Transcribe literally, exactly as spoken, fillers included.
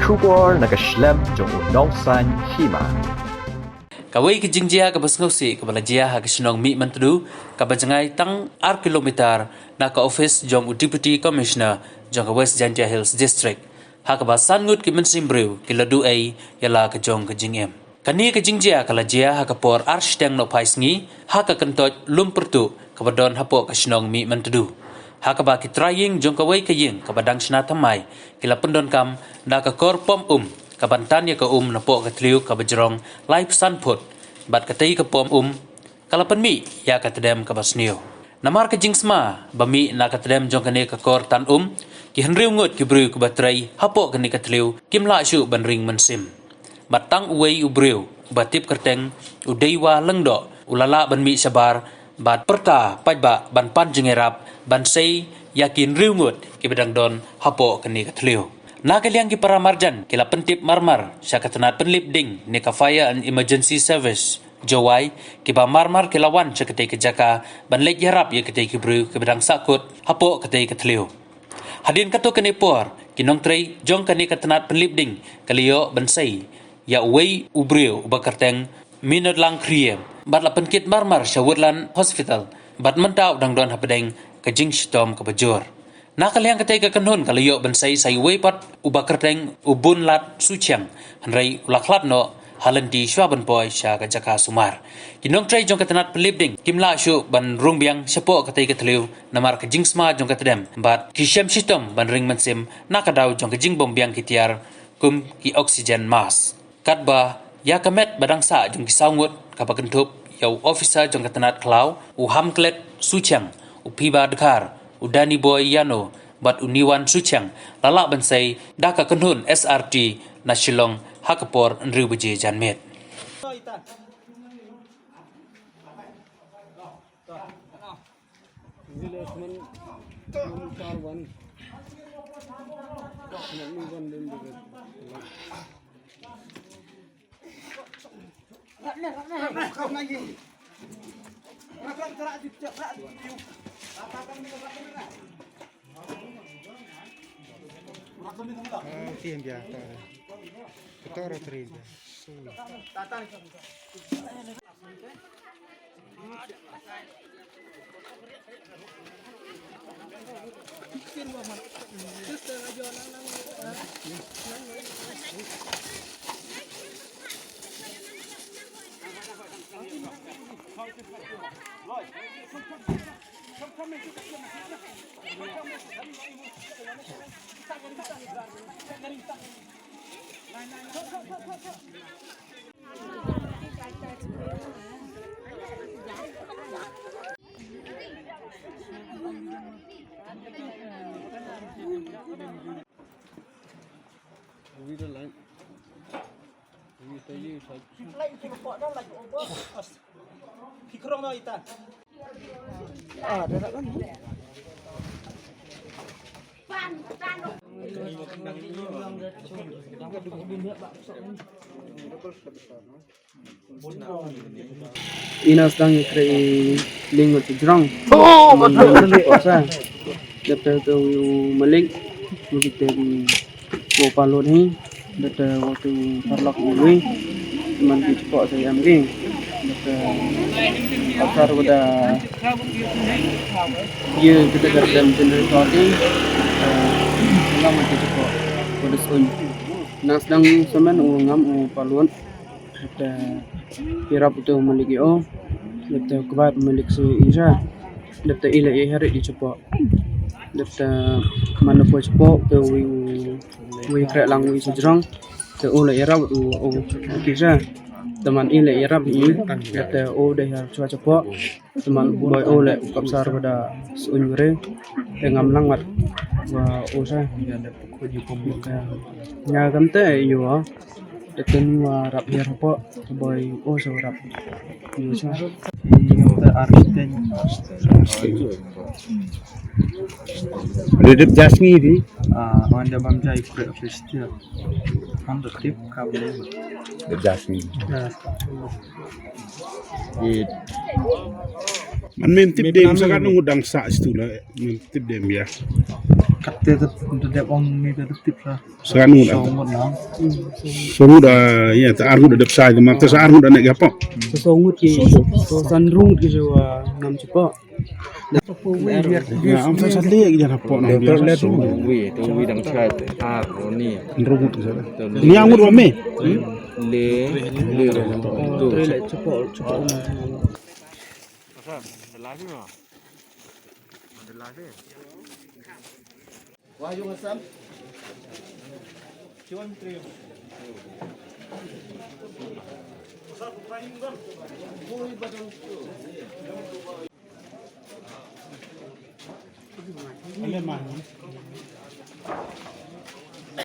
Khubor na ka shlem jong u nongsan hima. Kawei ka jingjia kaba sngewsih kaba la jia ha ka shnong Mihmyntdu, kaba jngai tang ar kilometer na ka office jong u Deputy Commissioner jong ka West Jaintia Hills District, ha kaba san ngut ki mynsiem briew ki la duh ei ïa la ka jong ka jingim. Kane ka jingjia ka la jia ha ka por ar shiteng nohphai sngi, ha ka kyntoit lum pyrtuh kaba don hapoh ka shnong Mihmyntdu, ha kaba ki trai ïing jong kawei ka ïing kaba dang shna thymmai ki la pyndonkam da ka kor pom um kaban tan ïa ka um napoh ka thliew kaba jrong laiphew san phut, bad katei ka pom um ka la pynmih ïa ka tdem kaba sniew. Namar ka jingsma ba mih na ka tdem jong kane ka kor tan um, ki hynriew ngut ki briew kiba trei hapoh kane ka thliew kim lah shuh ban ring mynsiem. Bad tang uwei u briew uba tip kyrteng u Deiwa Lyngdoh u la lah ban mih shabar bad pyrta paidbah ban pan jingïarap ban sei ïa ki hynriew ngut kiba dang don hapoh kane ka thliew. Na ka liang ki para marjan ki la pyntip marmar sha ka tnat pynlip ding ne ka Fire and Emergency Service Jowai, kiba marmar ki la wan sha katei ka jaka ban leit ïarap ïa katei ki briew kiba dang sahkut hapoh katei ka thliew. Hadien katto katne por, ki nongtrei jong kane ka tnat pynlip ding ki la ïoh ban sei ïa uwei u briew uba kyrteng Minotlang Khriem, bad la pynkit marmar sha Woodland Hospital, bad mynta u dang don hapdeng ka jingshitom kaba jur. Na ka liang katei ka kynhun ka la ïoh ban sei sa uwei pat uba kyrteng u Bunlat Suchiang, hynrei u la khlad noh ha lynti shuwa ban poi sha ka jaka sumar. Ki nongtrei jong ka tnat pynlip ding kim lah shuh ban rung biang shapoh katei ka thliew namar ka jingsma jong ka tdem, bad ki shem shitom ban ring mynsiem na ka daw jong ka jingbym biang ki tiar kum ki oxygen mask. Katba ïa ka met ba dang sah jong ki saw ngut kaba kynthup ïa u officer jong ka tnat khlaw, u Hamklet Suchiang, u Phiba Dkhar, u Danny Boy Yano, bad u Niwan Suchiang, la lah ban sei da ka kynhun S R T na Shillong ha ka por hynriew baje janmiet. Ina sdang ïa kre i ling ngut jrong. Oh, man betul. Dep te u malik, malik te i ko palot hi, dep te u parlok i wi, man ki chpok te am ki. Dep te asar wada ye kita dep dem generator ki. Lam man ki chpok wada sun. Na sdang semen u ngam u palot. Dep te ïarap u te u malik ïa u. Dep te u kbat u malik su ija. Dep te i la i harit i chapok. Dep te man u poi chapok te u wi u wi krek lang wi sa jrong. Te u la ïarap u u kisa. Te man i la ïarap i. Dep te u dei ha chua chapok. Te man boi u leh u kapsar wada suiñ ware. Te ngam lang wat wa u sa. Nga kam te yu wa. Te ten wa rap hiar hapoh. Te boi u sa rap. Yu sa. Te arsteng. Redep jasngi di. Ah, wanda bam jai kure festival. Wanda tip kam. Redep jasngi. Di. Man mem tip dem sa kan ngut dang sa situ la. Mem tip dem ya. Kat te te te dep ong ni te tip sa. Sa kan ngut. Sa ngut lang. Sa ngut ah, ya, te ar ngut dep sa, te man te sa ar ngut ane gapo. Sa ngut ki, sa san ngut ki sa nam sipa. Ya, am sa sa le ki jana po na dia sa. Wi, to wi dang sa ar ni. Ngut sa. Ni angut wa me. Le, le. Tu le sipa, sipa.